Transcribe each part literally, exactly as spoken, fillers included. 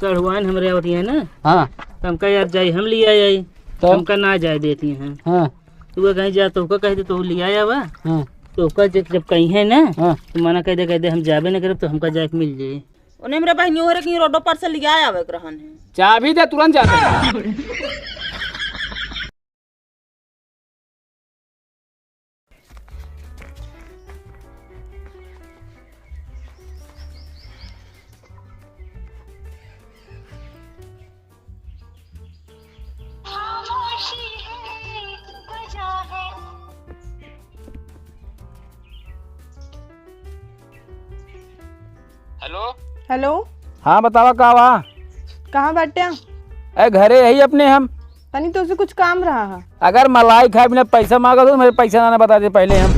कढ़ुआन हमरे आवत है ना। हाँ। तो हमका यार जाई, हम लिया आई। तो? हमका ना जाए देती हैं। हाँ। तो वो कहीं जा, तो ओका कह दे, तो लिया आवा। हाँ। तो ओका जब, जब कहीं है ना, हाँ। तो मना कह दे, कह दे, "हम जाबे ना करब, तो हमका जाए के मिल जाए।" उन्हें मेरे बहनियों हो रही रोडों पर से लिया आवे के रहन है। चाबी दे, तुरंत जाते हैं। हेलो। हेलो। हाँ, बतावा का बा? कहाँ बाटे? ए, घरे यही अपने हम। तनी तोसे कुछ काम रहा है। अगर मलाई खाए बिना पैसा मांगत हो, मेरे पैसा ना, ना बता दे पहले हम।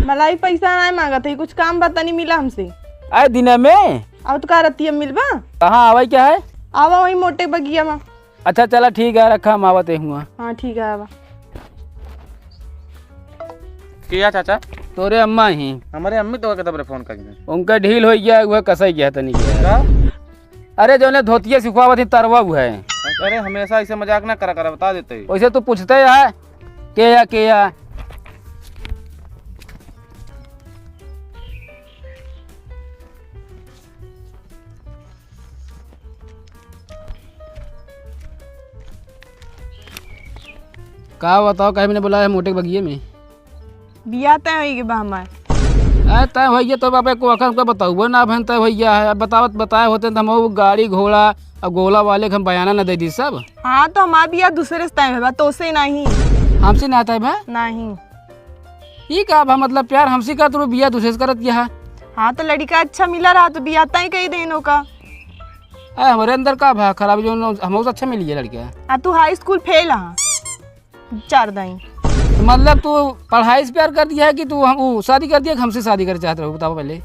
मलाई पैसा ना मांगत है, कुछ काम बा, तनी मिला हमसे। आए दिन में? आओ तो का रतिया मिलबा? कहाँ आवे क्या है? आवा वही मोटे बगिया में। अच्छा चला ठीक है, रखा, हम आवत हुआ। हाँ ठीक है, आवा। किया चाचा? तोरे अम्मा ही। हमारे अम्मी तो के तबरे फोन करिए। उनका ढील हो गया, वह कसई गया तनी के। का? अरे, जौने धोतिया सिखवावत ही, तरवा उ है। अरे, हमेशा ऐसे मजाक ना करा करा, बता देते ही। वैसे तू पूछते है, के या, के या? का बताओ, काहे मैंने बुलाया है मोटे के बगिये में? बियाह तय होई के बा हमार। ए, तय होइए तो बापे को अखन का बताउबो ना, बहन, तय होइए है। अब बतावत, बताए होते तो हम वो गाड़ी घोड़ा और गोला वाले के हम बयाना न दे दी सब। हाँ, तो हमार बियाह दूसरे से तय होई बा, तो से नहीं। हमसे ना तय बा? नहीं। ई का बा, मतलब, प्यार हमसे का, तू बियाह दूसरे से करत किया है? हाँ, तो लड़का अच्छा मिला रहा तो बियाह तय कही देनो का। ए, हमारे अंदर का भा खराब, जो न-, हमसे अच्छा मिली है लड़का। आ, तू हाई स्कूल फेल है। चार दाई। तो मतलब तू पढ़ाई से प्यार कर दिया है कि तू हम, वो शादी कर दिया कि हमसे शादी करे चाहत रहो, बताओ पहले।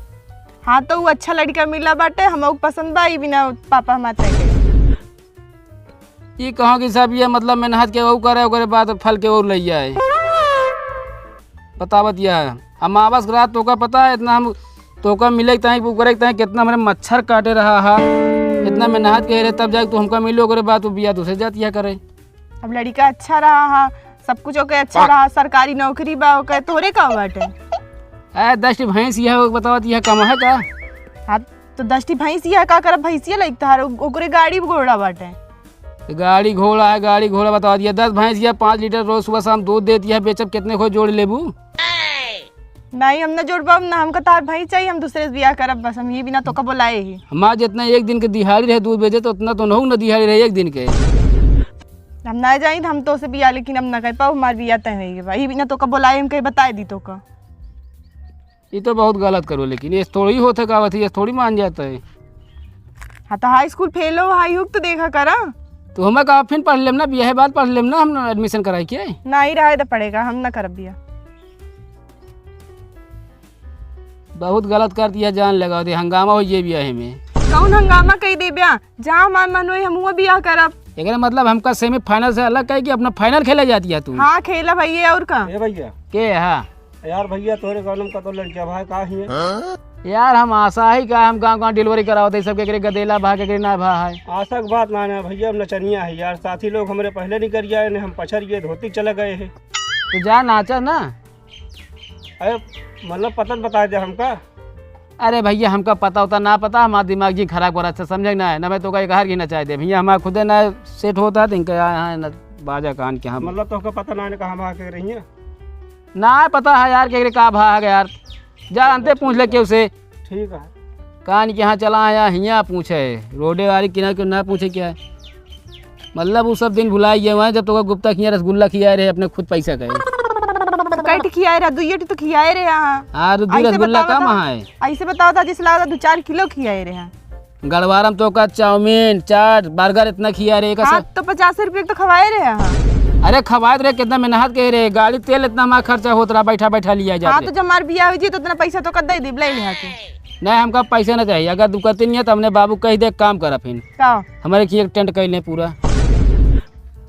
हाँ, तो वो अच्छा लड़का मिला बाटे, हम पसंद बा, ई बिना पापा हमार तय के। ई कहो कि सब ये मतलब मेहनत के वो करे, ओकरे बाद फल के और लइया है। बतावत यह है। अमावस के रात तोका पता है, इतना हम तोका मिले के ताई, ओकरे के ताई कितना हमरे मच्छर काटे रहा है, इतना मेहनत के रहे, तब जाके तू हमका मिलो, ओकरे बाद तू बियाह दूसरे जात यह करे। अब लड़का अच्छा रहा हा, सब कुछ ओके अच्छा रहा, सरकारी नौकरी बा ओके, तोरे का बाटे? ए, दस ठी भैंस यह बतावत यह कम है का? हाँ, तो दस ठी भैंस यह का करब? भैंसिया लाइक तहार, ओ-, ओकरे गाड़ी घोड़ा बाटे। तो गाड़ी घोड़ा है, गाड़ी घोड़ा बतावत यह, दस भैंस यह पाँच लीटर रोज सुबह शाम दूध देती है, बेचब कितने को जोड़ लेबू? नहीं, हम ना जोड़ पाब, ना हमका तहार भैंस चाहिए, हम दूसरे से बियाह करब, बस हम ये बिना तोका बोलाए ही। हमार जितना एक दिन के दिहाड़ी रहे दूध बेचे, तो उतना तो नहु न दिहाड़ी रहे एक दिन के। हम ना जाई, तो हम तो से बियाह, लेकिन हम ना कर पाओ, हमार बियाह तय होई बा। ई बिना तोका बोलाए, हम कहीं बताए दी तोका। ई तो बहुत गलत करो, लेकिन ये थोड़ी होत है, का बात है, ये थोड़ी मान जाता है। हाँ, तो हाई स्कूल फेल हो, हाई हुक तो देखा करा। तो हमें कहा, फिर पढ़ लेम ना, बियाह बाद पढ़ लेम ना, हम admission कराई के। नहीं, रहे तो पड़ेगा, हम ना करब बियाह। बहुत गलत कर दिया, जान लगा दे, हंगामा हो ये बियाह में। कौन हंगामा कही दे बिया? जहाँ हमार मन होई, हम वो बियाह करब। एकरे मतलब हमका semi final से अलग कहे कि अपना final खेले जाती है तू? हाँ, खेला भैया, और का? ए भैया। के, हाँ? यार भैया, तोरे गाँव में का तो लड़किया भाई का ही है? यार, हम आशा ही का, हम गाँव गाँव delivery करावत है, सब केकरे गदेला भा, केकरे ना भा है। आशा की बात ना है भैया, हम नचनिया है यार, साथी लोग हमरे पहले निकल गया है, हम पछड़ गए, धोती चले गए हैं। तो जा नाचा ना। अरे, मतलब, पता तो बता दे हमका। अरे भैया, हमका पता होता ना पता, हमारा दिमाग जी खराब करा, अच्छा समझे ना, ना मैं तो का एक हार की नचाए दे भैया, हमारा खुदे ना set होता है, तो इनका यहाँ, यहाँ ना बाजा कान के हम। मतलब, तो हमका पता ना है, कहाँ भाग के रही है? ना पता है यार, केकरे का भाग है यार, जा अंते पूछ ले केहू से। ठीक है। कान के यहाँ चला आया, हियाँ पूछे, रोडे वाली किनारे क्यों ना पूछे क्या है? मतलब, वो सब दिन भुलाई गए हुए हैं, जब तोका गुप्ता खिया रसगुल्ला खियाए रहे अपने खुद पैसा का। कई ठे खियाए रहा, दुइये ठे तो खियाए रहे, हाँ। हाँ, तो दू ऐसे रसगुल्ला बतावा कम था, है। ऐसे बतावा था, जैसे लगा था दो चार किलो खियाए रहे, हाँ। गड़वारम तोका चाउमीन, चाट, burger इतना खियाए रहे, एक हाँ, सब। तो पचास रुपये तो खवाए रहे, हाँ। अरे, खवाए रहे, कितना मेहनत के रहे, गाड़ी तेल इतना हमारा खर्चा होत रहा, बैठा बैठा लिया जाते। हाँ, तो जब हमार बियाह हुई जी, तो उतना पैसा तोका दे दी, ले लिहा के। नहीं, हमका पैसा ना चाहिए। अगर दुकाती नहीं है, तो हमने बाबू कह दे, काम कर फिन। का? हमारे की एक टेंट कर ले पूरा।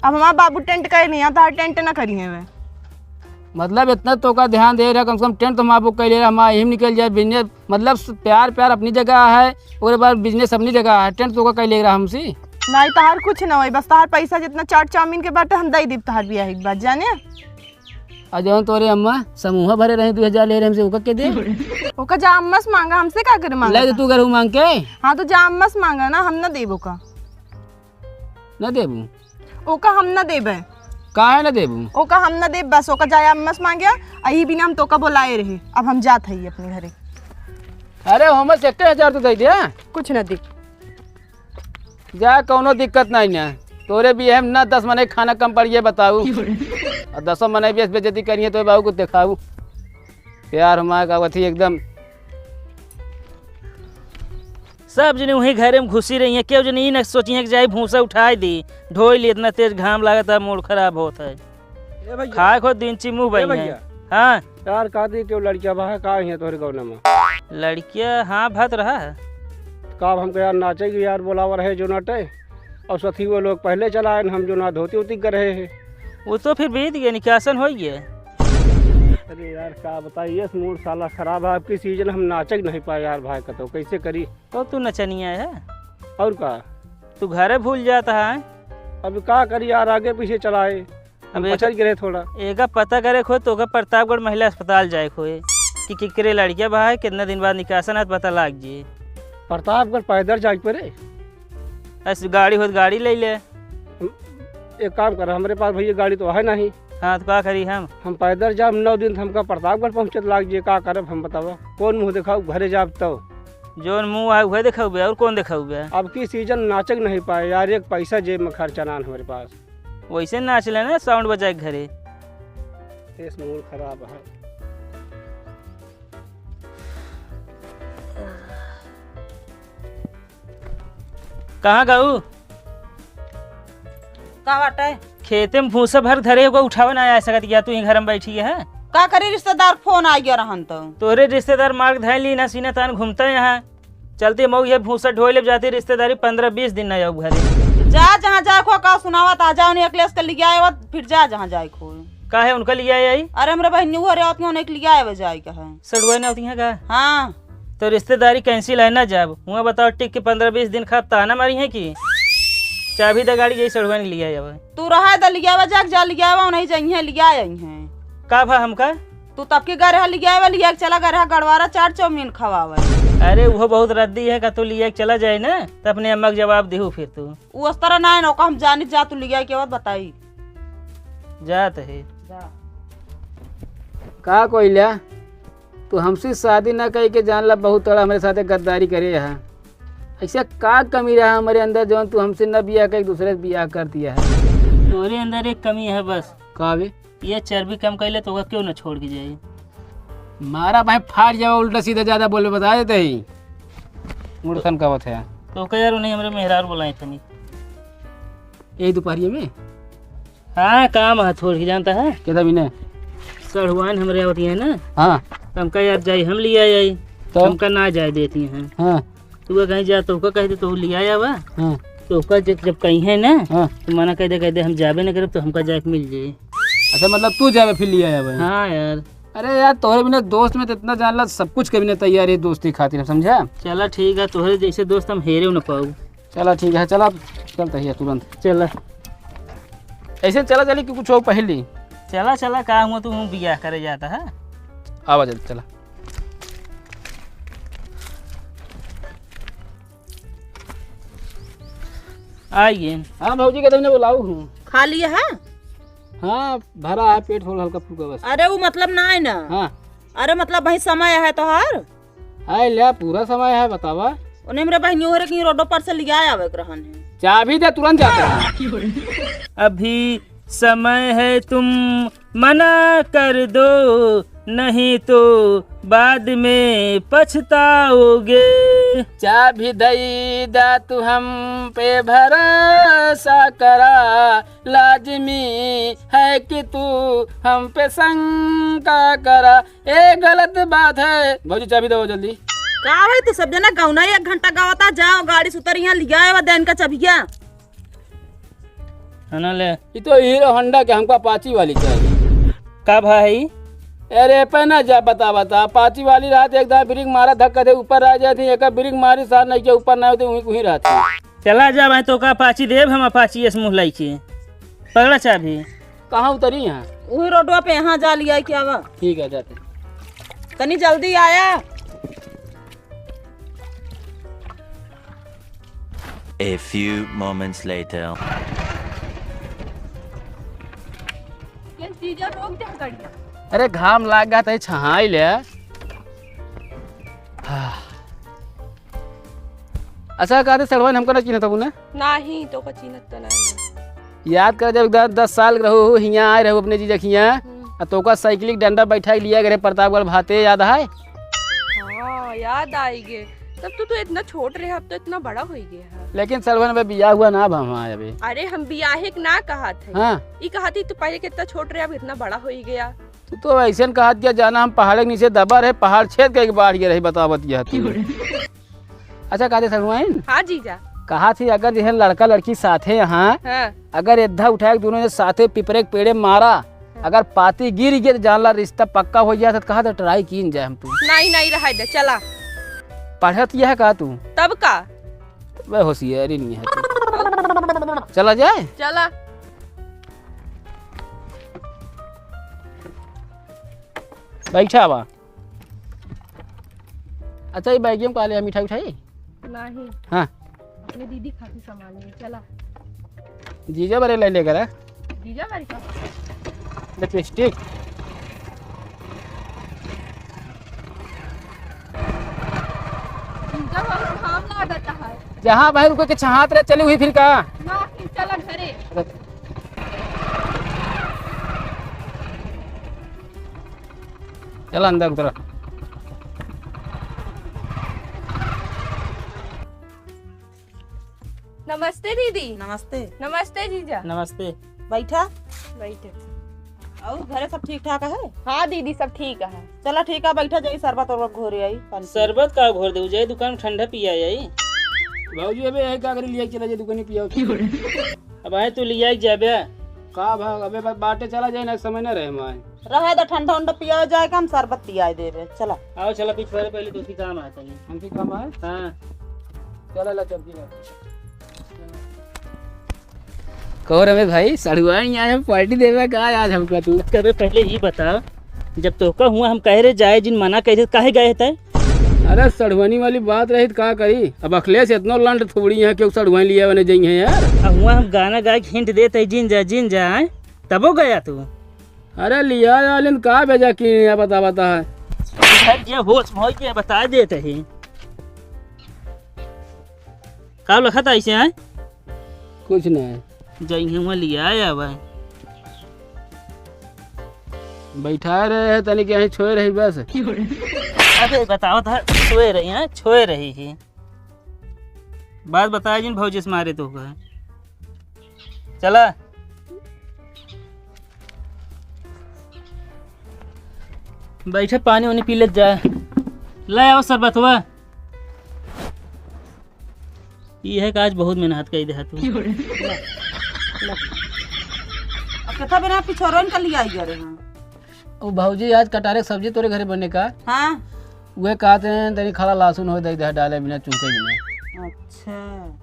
अब हमारे बाबू टेंट कर लिया, तो टेंट ना करी है वे। मतलब इतना तोका ध्यान दे रहा, कम से कम टेंट तो हम आपको कह ले रहा, हम यहीं निकल जाए बिजनेस। मतलब प्यार, प्यार अपनी जगह है, और बार बिजनेस अपनी जगह है, टेंट तोका कह ले रहा हमसे। नहीं, तहार कुछ ना होई, बस तहार पैसा जितना चाट चाउमीन के बाटे हम दे दीब तहार बियाह के बाद, जाने। और जौन तोरे अम्मा समूह भरे रहे, दो हजार ले रहे हमसे, ओका के दे? ओका जा अम्मा से मांगा, हमसे का करे मांगा ले था? तो तू घर मांग के। हाँ, तो जा अम्मा से मांगा ना, हम ना देब ओका। ना देबू? ओका हम ना देबे। काहे ना देबू? ओका हम ना देब, बस ओका जाए अम्मा से मांगे, यही बिना हम तोका बोलाए रहे। अब हम जात हई अपने घरे। अरे, हमसे एक हजार तो दे दे। कुछ ना दे। जा, कौनो दिक्कत नहीं ना। तोरे भी हम ना दस मने खाना कम पड़िए बताऊ। और दसों मने भी बेइज्जती करिए तो बाबू को दिखाऊ। प्यार हमारे का अथी एकदम। सब जने वहीं घरे में घुसी रही हैं, केहू जने ई न सोची हैं कि जाई भूसा उठाई दी, ढोई ली, इतना तेज घाम लागत है, मूड खराब होत है। ए भैया। खाए खो दिन ची मुँह ए बही भैया। हैं। हाँ। यार, का दी केहू लड़किया बा है, का है तोहरे गौना में? लड़किया, हाँ, भत रहा है। का अब हमके यार नाचे की यार बोलावा रहे जो नाटे, और सथी वो लोग पहले चला आए, हम जो ना धोती उती कर रहे हैं। वो तो फिर बीत गए, निकासन हो गए। अरे यार, का बताइए, मूड साला खराब है। आपकी सीजन हम नाचे नहीं पाए यार, भाई का तो कैसे करी? तो तू नचनिया है? और का? तू घरे भूल जाता है। अब का करी यार, आगे पीछे चलाए, हम अब एक पछड़ गए थोड़ा। एका पता करे खो तो ओका प्रतापगढ़ महिला अस्पताल जाए खो कि किकरे लड़किया बा है, कितना दिन बाद निकासन है, पता लाग जी। प्रतापगढ़ पैदल जाए पड़े? ऐसे गाड़ी होत गाड़ी ले ले। हम, एक काम कर, हमरे पास भैया गाड़ी तो है नहीं। हाँ, तो का करी हम? हम पैदल जाब नौ दिन, तो हमका प्रतापगढ़ पहुँचत लाग जे, का करब हम बतावा? कौन मुँह देखाऊ, घरे जाब तो? जौन मुँह आए उहे देखाऊ बे, और कौन देखाऊ बे? अब की सीजन नाचक नहीं पाए यार, एक पैसा जेब में खर्चा ना हमरे पास। वैसे नाच लेना साउंड बजाए घरे। इस मूड खराब है। कहाँ गऊ? का बाटे? खेते में भूसा भर धरे, ओका उठावे ना आ सकत, या तू ही घर में बैठी है? का करी, रिश्तेदार फोन आ गया रहन तो। तोरे रिश्तेदार मार के धैली ना, सीना तान घूमता यहाँ। चलती मऊ ये भूसा ढोए ले जाती रिश्तेदारी, पन्द्रह बीस दिन ना आऊ घरे। जा जहाँ जाए खो, का सुनावत, आ जाओ नहीं अखिलेश के लिया आए, फिर जा जहाँ जाए खो। काहे उनका लिया आई? अरे हमरे बहन नहीं हो रहे, उनके लिया आए जाए का है। सड़ुआ ना होती हैं का? हाँ। तो रिश्तेदारी कैंसिल है ना जाब। हुआं बताओ टिक के पन्द्रह बीस दिन खाब ताना मारी है कि चाबी दे गाड़ी यही सड़ुआ ने लिया आवा। तू रहा द लियावा जाके जा लियावा, उन्हीं जइहें लिया आई हैं। का भा हमका? तू तब के गए रहा लियावा, लिया के चला गए रहा गड़वारा चाट चाउमीन खवावे। अरे वो बहुत रद्दी है का तू लिया के चला जाए ना तो अपने अम्मा के जवाब देहू फिर तू। उ उस तरह ना है ना, ओका हम जानी जा तू लिया के बाद बताई। जात है। जा। का कोइला? तू हमसे शादी ना कई के जान ला, बहुत तड़ा हमरे साथे गद्दारी करे है। ऐसा का कमी रहा हमरे अंदर जौन तू हमसे ना बियाह कई दूसरे से बियाह कर दिया है? तोरे अंदर एक कमी है बस। का बे? ये चर्बी कम कइले तो ओका क्यों ना छोड़ के जाए? मारा भाई फाट जावा, उल्टा सीधा ज्यादा बोले बता देते ही। मूड खन का बात है। तो ओका यार उन्हें हमरे मेहरारू बुलाए तनी। यही दोपहरिया में? हाँ, काम है थोड़ी, जानता है? केदा बिने? सड़ुआन हमरे आवती है ना। हाँ। तो हमका यार जाई, हम लिया आई। तो? हमका ना जाए देती हैं। हाँ। तू कहीं जा, तो ओका कह दे, तो लिया आवा। हाँ। तो ओका जब, जब कहीं है ना, हाँ। तो मना कह दे, कह दे, "हम जाबे ना करब, तो हमका जाके मिल जाए।" अच्छा, मतलब तू जाबे फिर लिया आवा? हाँ यार। अरे यार, तोहरे बिना दोस्त में तो इतना जान ला, सब कुछ के बिना तैयार है दोस्ती खातिर, समझा? चला ठीक है, तोहरे जैसे दोस्त हम हेरे न पाऊ। चला ठीक है, चला, चलते ही तुरंत। चला। ऐसे चला चली कि कुछ और पहली? चला, चला, का हुआ, तू बियाह करे जाता है? आवा जल्दी, चला। आइए। हाँ भौजी, के तुमने बुलाऊ हूँ। खा लिया है? हाँ, भरा है पेट, थोड़ा हल्का फुल्का बस। अरे, वो मतलब ना है ना। हाँ। अरे, मतलब वही समय है तोहार? है, ले, पूरा समय है, बतावा। उन्हें मेरे बहनी हो रहे कि रोडों पर से लिया आवे के रहन है। चाबी दे, तुरंत जाते हैं। अभी समय है, तुम मना कर दो, नहीं तो बाद में पछताओगे। चाबी दई दा, तू हम पे भरोसा करा, लाजमी है कि तू हम पे शंका करा। ए, गलत बात है। भौजी, चाबी दो जल्दी। का भाई, तू सब जना गौना एक घंटा गावता, जाओ गाड़ी से उतर, यहाँ लिया आवा देन का चबिया। है ना, ले। ये तो हीरो होंडा के, हमको अपाची वाली चाहिए। का भाई? अरे, पे ना जा, बता, बता। पाची वाली रात एक दाँय ब्रेक मारा, धक्का दे, ऊपर आ जाती, एक ब्रेक मारी, सार नहीं के ऊपर ना होते, वहीं, वहीं रहती। चला जा भाई, तोका पाची देब हम, पाची एस मुँह लाइके। पकड़ा चाभी। कहाँ उतरी यहाँ? वही रोडवा पे, यहाँ जा लिया क्या बा? ठीक है, जाते। तनी जल्दी आया। A few moments later. ये जीजा रोक दे गाड़िया। अरे घाम लाग गा त छहाई ले। हाँ। अच्छा कहते सड़वन हमको ना चिन्हत हूँ ना? नाही, तोका चिन्हत तो नाही। याद कर जब द-, दस साल के रहू, हियाँ आए रहू अपने जीजा के हियाँ, हम्म। आ तोका साइकिल के डंडा बैठा के लिया गए रहे प्रतापगढ़ भाते, याद है? हाँ, याद आई गे। तब तो तू इतना छोट रहे, अब तो इतना बड़ा होई गया है। लेकिन सड़वन अबे बियाह हुआ ना अब हमार अबे। अरे हम बियाहे के ना कहत है। हाँ। ई कहत ही तू पहले कितना छोट रहे, अब इतना बड़ा होई गया। तू तो ऐसे न कहत गया जाना हम पहाड़ के नीचे दबा रहे, पहाड़ छेद करके बाढ़ गया रहे, बतावत गया तू। अच्छा, कहते सड़ुआइन? हाँ जीजा। कहा थी अगर जैसे लड़का लड़की साथे यहाँ, हाँ। अगर एद्धा उठाए के दोनों ने साथे पिपरे के पेड़े मारा, हाँ। अगर पाती गिर गई तो जान ला रिश्ता पक्का हो गया, तो कहा तो ट्राई कीन जाए हम तू। नहीं, नहीं, रहा दे, चला। पढ़त यह का तू? तब का? वह होशियारी नहीं है तू। चला जाए? चला। बैठा बा। अच्छा, ये बैगिया में का ले, मिठाई उठाई? नहीं। हाँ। अपने दीदी खातिर सामान ले, चला। जीजा बरे ले लेकर आ। जीजा बरे का? लिपस्टिक। जीजा बरे घाम लागत है। जहाँ भाई रुको के छहात रहे, चली हुई फिर का? नहीं, चला घरे। चल अंदर उतर। नमस्ते दीदी। नमस्ते। नमस्ते जीजा। नमस्ते। बैठा। बैठे। और घरे सब ठीक ठाक है? हाँ दीदी, सब ठीक है। चला ठीक है, बैठा जाई, शरबत और घोरे आई, पानी पी। शरबत का घोर दे, जाए दुकान में ठंडा पिया आई। भौजी अबे यही का करी, लिया चला जाए दुकान में पिया। अब आए तू लिया जाबे। का भाग अबे बा-, बाटे चला जाए ना, समय ना रहे हमारे। रहे तो ठंडा उंडा पिया जाए, हम शरबत पिया देबे। चला। आओ चला, पीछे वाले पहले तो उसकी काम आता है। हमकी काम है? हाँ। चला ला, चल पी ला। कहो रे भाई, सड़ुआ नहीं आया, पार्टी देवे का आज हमका तू? अबे पहले ये बता, जब तोहका हुआ हम कहे रहे जाए जिन मना कहे रहे, काहे गए थे? अरे सड़ुआनी वाली बात रही तो का करी? अब अखिलेश इतनो लंड थोड़ी है कि सड़ुआनी लिया बने जाई है यार। अब हुआ हम गाना गा के हिंट देते हैं, जिन जा, जिन जा, आए, तबो गया तू। अरे लिया यार, लेकिन का भेजा कि नहीं बता, बता है। घर के होश में हो के बता देते हैं। का लखत ऐसे हैं? कुछ नहीं। जाइए वहाँ लिया आया हुआ है। बैठा रहे हैं, तनी के यहीं छोए रही बस। अबे बताओ तो, छोए रही हैं, छोए रही ही। बात बताया जिन भौजी से मारे तो का। चला। बैठे पानी उनी पी लेत जा। ले आओ शरबतवा। ई है कि आज बहुत मेहनत कई दे तू। अब कथा बिना पिछोरन का लिया आई जा रहे हैं। ओ भौजी, आज कटारे के सब्जी तोरे घरे बने का? हाँ। उहे कहते हैं, तनी खड़ा लहसुन हो दे दे, डाले बिना, चूके बिना। अच्छा।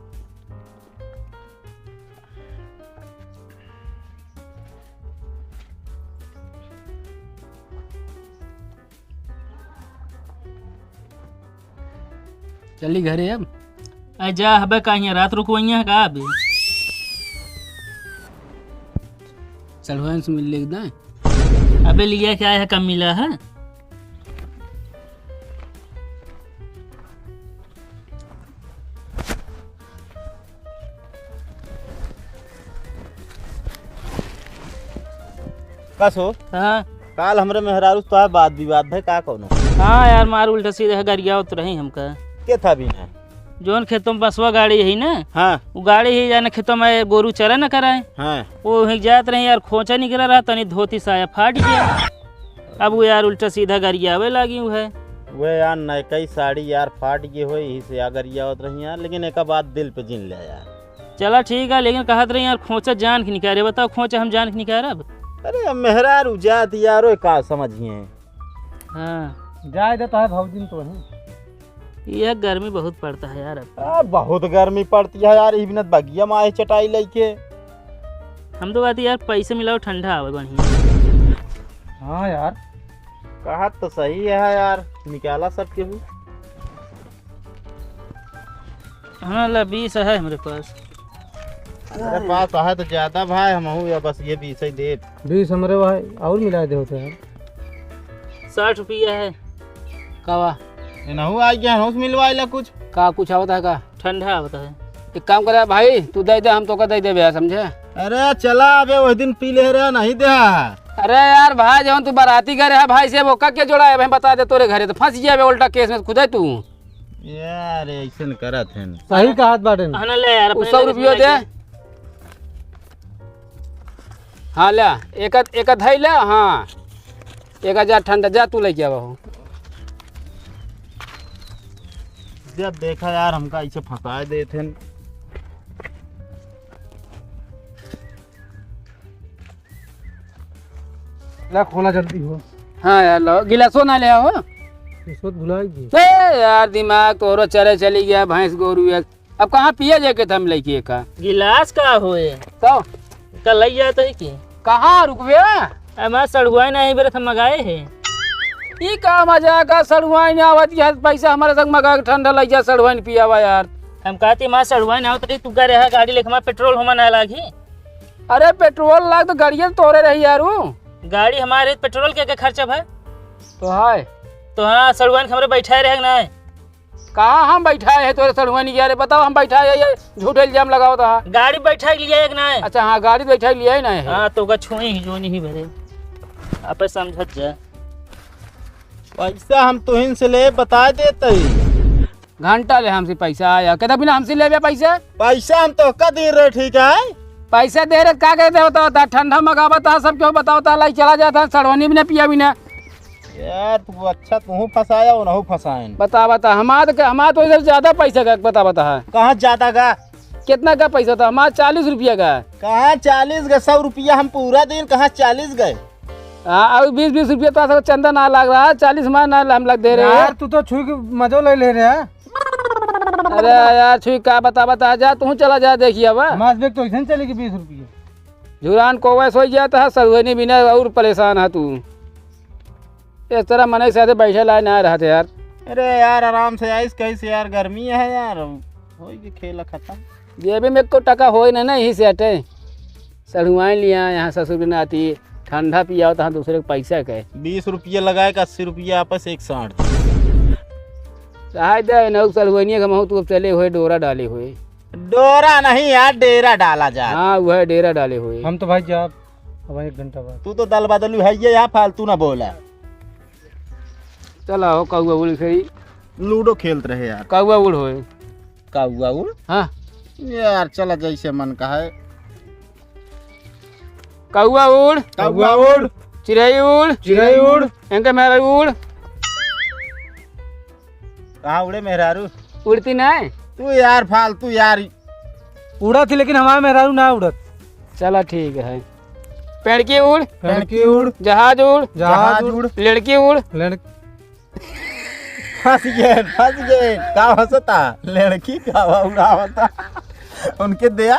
चली घरे अब। आ जा, हबे का हियाँ रात रुकवइया का अबे? चढ़वाइन से मिल ले एकदम। अबे लिया क्या है, कम मिला है? का सो? हाँ। काल हमरे मेहरारू से तोहार बात विवाद भय का कौनो? हाँ यार, मार उल्टा सीधा गरियावत रही हमका। के था बिना? जौन खेतों में बसवा गाड़ी है ना, हाँ। वो गाड़ी ही जाने खेतों में गोरू चरा न कराए। हाँ। वो वहीं जात रही यार, खोंचा निकला रहा, तनी धोती साया फाट गया। अब वो यार उल्टा सीधा गरियावे लागी हुआ है। वे यार नयकई साड़ी यार फाट गई हो, यही से यार गरियावत रही यार, लेकिन एक बात दिल पे जिन ले यार। चला ठीक है, लेकिन कहत रही यार खोंचा जान के निकारे, बताओ खोंचा हम जान के निकारब? अरे, अब मेहरारू जात यारो का समझिए। हाँ। जाए दे तो है भौजी तो है। यह गर्मी बहुत पड़ता है यार अब। आ, बहुत गर्मी पड़ती है यार, ई बिनत बगिया में आए चटाई लइके। हम तो कहते यार, पैसे मिलाओ, ठंडा आवे बढ़िया। हाँ यार। कहत तो सही है यार, निकाला सब केहू। हाँ, ला, बीस है हमरे पास। हमरे पास है तो ज्यादा भाई, हमहू या बस ये बीस ही देब। बीस हमरे भाई, और मिला दे होते हैं। साठ रुपया है। का बा? एनहू आ गया, एनहू से मिलवाइला कुछ। का कुछ आवत है का? ठंडा आवत है। एक काम करे भाई, तू दे दे, हम तोका दे देबे यार, समझे? अरे चला, अबे वही दिन पी ले रहे, नहीं दे। अरे यार भाई, जौन तू बाराती गए रहा भाई से, वो का के जोड़ा है भाई, बता दे, तोरे घरे तो फंस जाबे उल्टा केस में, खुदे तू। यार, ऐसन करत हन। सही कहत बाटेन। हाँ ना, ले यार, उ अपने सौ लगे रुपयो दे। लगे। हाँ, ले, एक, एक धई ले, हाँ। एक हजार ठंडा, जा तू लेके आवा हो। जब देखा यार, हमका ऐसे फंसाए देत हन। ला, खोला जल्दी हो। हाँ यार, लो, गिलासो ना ले आओ। रिश्वत भुलाई गई। ए यार, दिमाग तोरो चरे चली गया, भैंस गोरू एक। अब कहाँ पिया जाके था हम लइके का? गिलास का होए? तो? का लई जात है कि? कहाँ रुकबे? ए, हमार सड़ुआइन नहीं बेरे हम मगाए है। ई का मजाक है, सड़ुआइन आवत है, पैसा हमारे संग मगा के ठंडा लई जा, सड़ुआइन पियावा यार। हम कहते हमार सड़ुआइन आवत रही, तू कह रहा गाड़ी लेके हमार पेट्रोल होमा ना लागी। अरे पेट्रोल लाग तो गाड़िया तोरे रही यार उ। गाड़ी हमारे, पेट्रोल के, के खर्चा भाई? तो है। तो हाँ, सड़ुआइन के हमरे बैठाए रहे कि ना? कहाँ हम बैठाए है तोरे सड़ुआइन के? अरे बताओ, हम बैठाए है, ये झूठे इल्जाम लगावत है। गाड़ी बैठा के लिया है कि ना? अच्छा हाँ, गाड़ी बैठा के लिया है ना है। हाँ, तो ओका छुई ही जो नहीं भरे। आपे समझत जा। पैसा हम तुहिन से ले, बता देते ही। घंटा ले हमसे पैसा आया, कहता बिना हमसे लेबे पैसा? पैसा हम तोहका दे रहे, ठीक है? पैसा दे रहे, का कहते होता, होता? ठंडा मंगावत है, सब क्यों बतावत है, लाई चला जाता है, सड़वनी भी ना पिया भी ना। यार, तू अच्छा, तू फंसाया, उनहू फंसायन। बता, बता, हमार तो, हमार तो इधर ज्यादा पैसा का, बता, बता है। कहाँ ज्यादा का? कितना का पैसा था? हमार चालीस रुपया का। कहाँ चालीस का? सौ रुपया हम पूरा दिन, कहाँ चालीस गए? हाँ, अभी बीस बीस रुपया तो सब चंदा ना लाग रहा है, चालीस हमार ना हम लग दे रहे हैं। यार, तू तो छुई के मजो ले ले रहे हैं। अरे यार, छुई का बता, बता, जा, तू चला जा, देखिए अब। हमार बैग तो ऐसे ही चलेगी बीस रुपया। झुरान को वैसे हो जाता है, सड़ुआइन बिना और परेशान है तू। इस तरह मनई साथे बैठे लाए ना रहते यार। अरे यार, आराम से आइस कैसे यार, गर्मी है यार, होई के खेल खत्म। जेबे में एको टका होई ना, ना, यही से हटे। सड़ुआइन लिया यहाँ ससुर के नाती, ठंडा पियाओ तहाँ दूसरे के पैसा के। बीस रुपया लगाए का अस्सी रुपया आपस एक साठ। चाहे दे, नौ सड़ुआइनिया के महू तू अब चले हुए, डोरा डाले हुए। डोरा नहीं यार, डेरा डाला जा। हाँ, वह डेरा डाले हुए। हम तो भाई जाब, अब एक घंटा बाद। तू तो दल बदलू है ये, यहाँ फालतू ना बोला। चला हो, कौआ उड़ खेली। लूडो खेलत रहे यार। कौआ उड़ होए। कौआ उड़? हाँ। यार, चला जैसे मन का है। कौआ उड़। कौआ उड़। चिरई उड़। चिरई उड़। इनके मेहरारू उड़। कहाँ उड़े मेहरारू? उड़ती नहीं। तू यार फालतू यार। उड़त ही, लेकिन हमारे मेहरारू ना उड़त। चला ठीक है। पेड़की उड़। पेड़की उड़। जहाज उड़। जहाज उड़। लड़की उड़। लड़- फंस गए, फंस गए। का हंसता? लड़की का हवा उड़ावता। उनके दया